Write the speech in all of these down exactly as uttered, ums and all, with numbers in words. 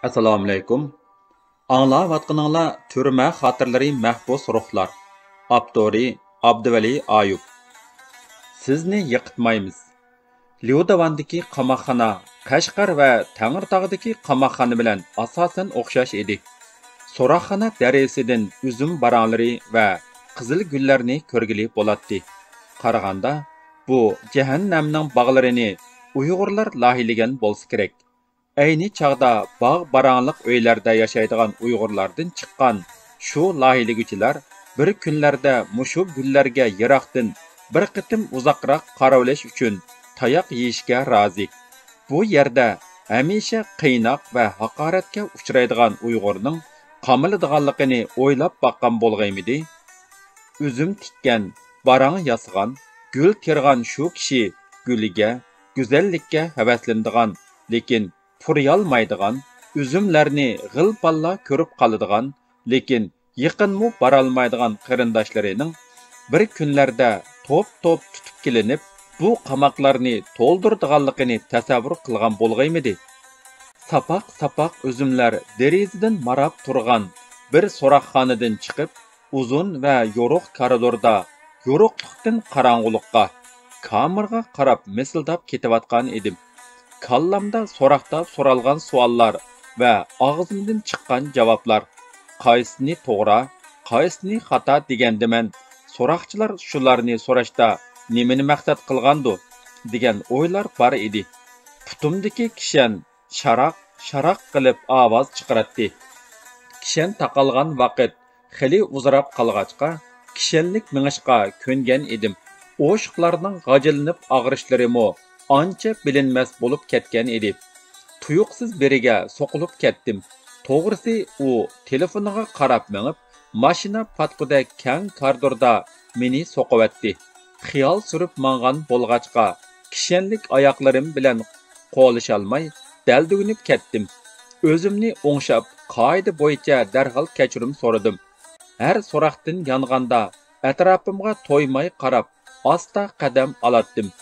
ئەسسالامۇئەلەيكۇم. ئاڭلاۋاتقىنىڭلار تۈرمە خاتىرىلىرى مەھبۇس روھلار. ئاپتورى ئابدۇۋەلى ئايۇپ. سىزنى يىقىتمايمىز. ليۇداۋاندىكى قاماقخانا قەشقەر ۋە تەڭرىتاغدىكى قاماقخانا بىلەن ئاساسەن ئوخشاش ئىدى. سوراقخانا دەرىزىسىدىن ئۈزۈم باراڭلىرى ۋە قىزىل گۈللەرنى كۆرگىلى بولاتتى. قارىغاندا، بۇ جەھەننەمنىڭ باغلىرىنى ئۇيغۇرلار لايىھىلىگەن بولسا كېرەك. ئەينى چاغدا باغ باراڭلىق ئۆيلەردە ياشايدىغان ئۇيغۇرلاردىن چىققان شۇ لايىھىلىگۈچىلەر بىر كۈنلەردە مۇشۇ گۈللەرگە يىراقتىن بىر قېتىم ئۇزاقراق قاراۋېلىش ئۈچۈن تاياق يېيىشكە رازى. بۇ يەردە ھەمىشە قىيناق ۋە ھاقارەتكە ئۇچرايدىغان ئۇيغۇرنىڭ قامىلىدىغانلىقىنى ئويلاپ باققان بولغىيمىدى؟ ئۈزۈم تىككەن، باراڭ ياسىغان، گۈل تېرىغان شۇ كىشى گۈلگە، گۈزەللىككە ھەۋەسلىنىدىغان، لېكىن پۇرىيالمايدىغان، ئۈزۈملەرنى غىل-پاللا كۆرۈپ قالىدىغان، لېكىن يېقىنمۇ بارالمايدىغان قېرىنداشلىرىنىڭ بىر كۈنلەردە توپ-توپ تۇتۇپ كېلىنىپ، بۇ قاماقلارنى تولدۇرىدىغانلىقىنى تەسەۋۋۇر قىلغان بولغىيمىدى؟ ساپاق-ساپاق ئۈزۈملەر دېرىزىدىن ماراپ تۇرغان بىر سوراقخانىدىن چىقىپ، ئۇزۇن ۋە يورۇق كارىدوردا يورۇقلۇقتىن قاراڭغۇلۇققا، كامېرغا قاراپ مىسىلداپ كېتىۋاتقان ئىدىم. كاللامدا سوراقتا سورالغان سوئاللار ۋە ئاغزىمدىن چىققان جاۋابلار، قايسىنى توغرا، قايسىنى خاتا دېگەندىمەن، سوراقچىلار شۇلارنى سوراشتا نېمىنى مەقسەت قىلغاندۇ؟ دېگەن ئويلار بار ئىدى. پۇتۇمدىكى كىشەن شاراق، شاراق قىلىپ ئاۋاز چىقىراتتى. كىشەن تاقالغان ۋاقىت خېلى ئۇزىراپ قالغاچقا، كىشەنلىك مېڭىشقا كۆنگەن ئىدىم. ئوشۇقلارنىڭ غاجىلىنىپ ئاغرىشلىرىمۇ ئانچە بىلىنمەس بولۇپ كەتكەن ئىدى. تۇيۇقسىز بىرىگە سوقۇلۇپ كەتتىم. توغرىسى، ئۇ تېلېفونىغا قاراپ مېڭىپ، ماشىنا پاتقۇدەك كەڭ كارىدوردا مېنى سوقۇۋەتتى. خىيال سۈرۈپ ماڭغان بولغاچقا، كىشەنلىك ئاياقلىرىم بىلەن قولىشالماي دەلدۈگۈنۈپ كەتتىم. ئۆزۈمنى ئوڭشاپ، قائىدە بويىچە دەرھال كەچۈرۈم سورىدىم. ھەر سوراقتىن يانغاندا ئەتراپىمغا تويماي قاراپ، ئاستا قەدەم ئالاتتىم.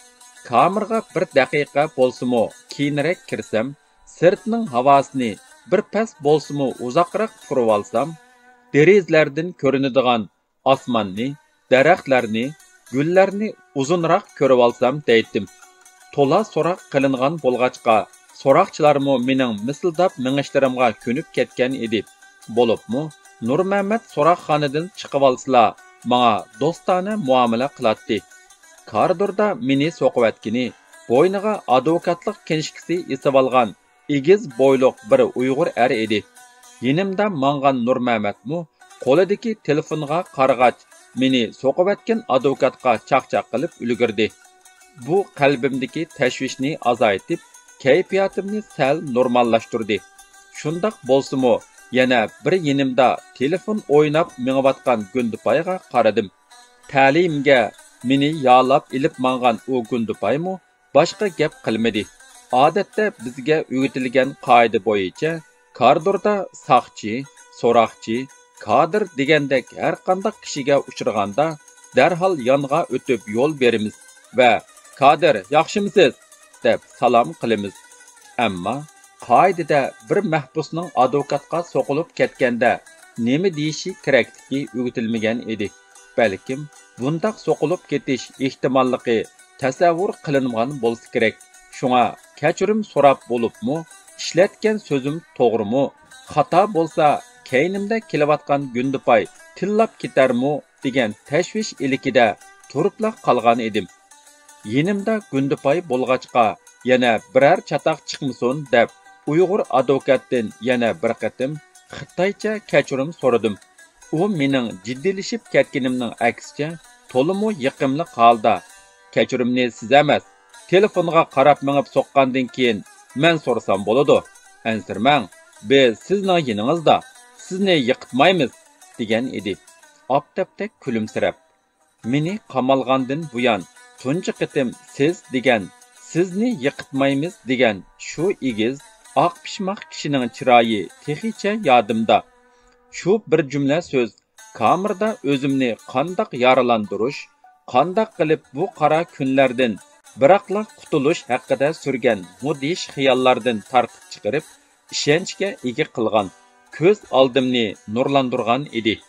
كامېرغا بىر دەقىقە بولسىمۇ كېيىنرەك كىرسەم، سىرتنىڭ ھاۋاسىنى بىر پەس بولسىمۇ ئۇزاقراق پۇرىۋالسام، دېرىزىلەردىن كۆرۈنىدىغان ئاسماننى، دەرەخلەرنى، گۈللەرنى ئۇزۇنراق كۆرۈۋالسام دەيتتىم. تولا سوراق قىلىنغان بولغاچقا، سوراقچىلارمۇ مېنىڭ مىسىلداپ مېڭىشلىرىمغا كۆنۈپ كەتكەن ئىدى. بولۇپمۇ نۇرمەمەت سوراقخانىدىن چىقىۋالسىلا، ماڭا دوستانە مۇئامىلە قىلاتتى. كارىدوردا مېنى سوقۇۋەتكىنى، بوينىغا ئادۋوكاتلىق كىنىشكىسى ئېسىۋالغان ئېگىز بويلۇق بىر ئۇيغۇر ئەر ئىدى. يېنىمدا ماڭغان نۇرمەمەتمۇ قولىدىكى تېلېفونغا قارىغاچ، مېنى سوقۇۋەتكەن ئادۋوكاتقا چاقچاق قىلىپ ئۈلگۈردى. بۇ قەلبىمدىكى تەشۋىشنى ئازايتىپ، كەيپىياتىمنى سەل نورماللاشتۇردى. شۇنداق بولسىمۇ، يەنە بىر يېنىمدا تېلېفون ئويناپ مېڭىۋاتقان گۈندىپايغا قارىدىم. تەلىيىمگە مېنى يالاپ ئېلىپ ماڭغان ئۇ گۈندىپايمۇ باشقا گەپ قىلمىدى. ئادەتتە بىزگە ئۆگىتىلگەن قائىدە بويىچە كارىدوردا ساقچى، سوراقچى، كادىر دېگەندەك ھەرقانداق كىشىگە ئۇچرىغاندا دەرھال يانغا ئۆتۈپ يول بېرىمىز ۋە «كادىر، ياخشىمۇسىز؟» دەپ سالام قىلىمىز. ئەمما قائىدىدە بىر مەھبۇسنىڭ ئادۋوكاتقا سوقۇلۇپ كەتكەندە نېمە دېيىشى كېرەكلىكى ئۆگىتىلمىگەن ئىدى. بەلكىم بۇنداق سوقۇلۇپ كېتىش ئېھتىماللىقى تەسەۋۋۇر قىلىنمىغان بولسا كېرەك. شۇڭا كەچۈرۈم سوراپ بولۇپمۇ، ئىشلەتكەن سۆزۈم توغرىمۇ، خاتا بولسا كەينىمدە كېلىۋاتقان گۈندىپاي تىللاپ كېتەرمۇ دېگەن تەشۋىش ئىلكىدە تۇرۇپلا قالغان ئىدىم. يېنىمدا گۈندىپاي بولغاچقا، يەنە بىرەر چاتاق چىقمىسۇن دەپ، ئۇيغۇر ئادۋوكاتتىن يەنە بىر قېتىم خىتايچە كەچۈرۈم سورىدىم. ئۇ مېنىڭ جىددىيلىشىپ كەتكىنىمنىڭ ئەكسىچە، تولىمۇ يېقىملىق ھالدا، «كەچۈرۈمنى سىز ئەمەس، تېلېفونغا قاراپ مېڭىپ سوققاندىن كېيىن مەن سورىسام بولىدۇ. ئەنسىرىمەڭ، بىز سىزنىڭ يېنىڭىزدا، سىزنى يىقىتمايمىز» دېگەن ئىدى، ئاپتاپتەك كۈلۈمسىرەپ. مېنى قامالغاندىن بۇيان تۇنجى قېتىم «سىز» دېگەن، «سىزنى يىقىتمايمىز» دېگەن شۇ ئېگىز، ئاق پىشماق كىشىنىڭ چىرايى تېخىچە يادىمدا. شۇ بىر جۈملە سۆز كامېردا ئۆزۈمنى قانداق يارىلاندۇرۇش، قانداق قىلىپ بۇ قارا كۈنلەردىن بىراقلا قۇتۇلۇش ھەققىدە سۈرگەن مۇدھىش خىياللاردىن تارتىپ چىقىرىپ، ئىشەنچكە ئىگە قىلغان، كۆز ئالدىمنى نۇرلاندۇرغان ئىدى.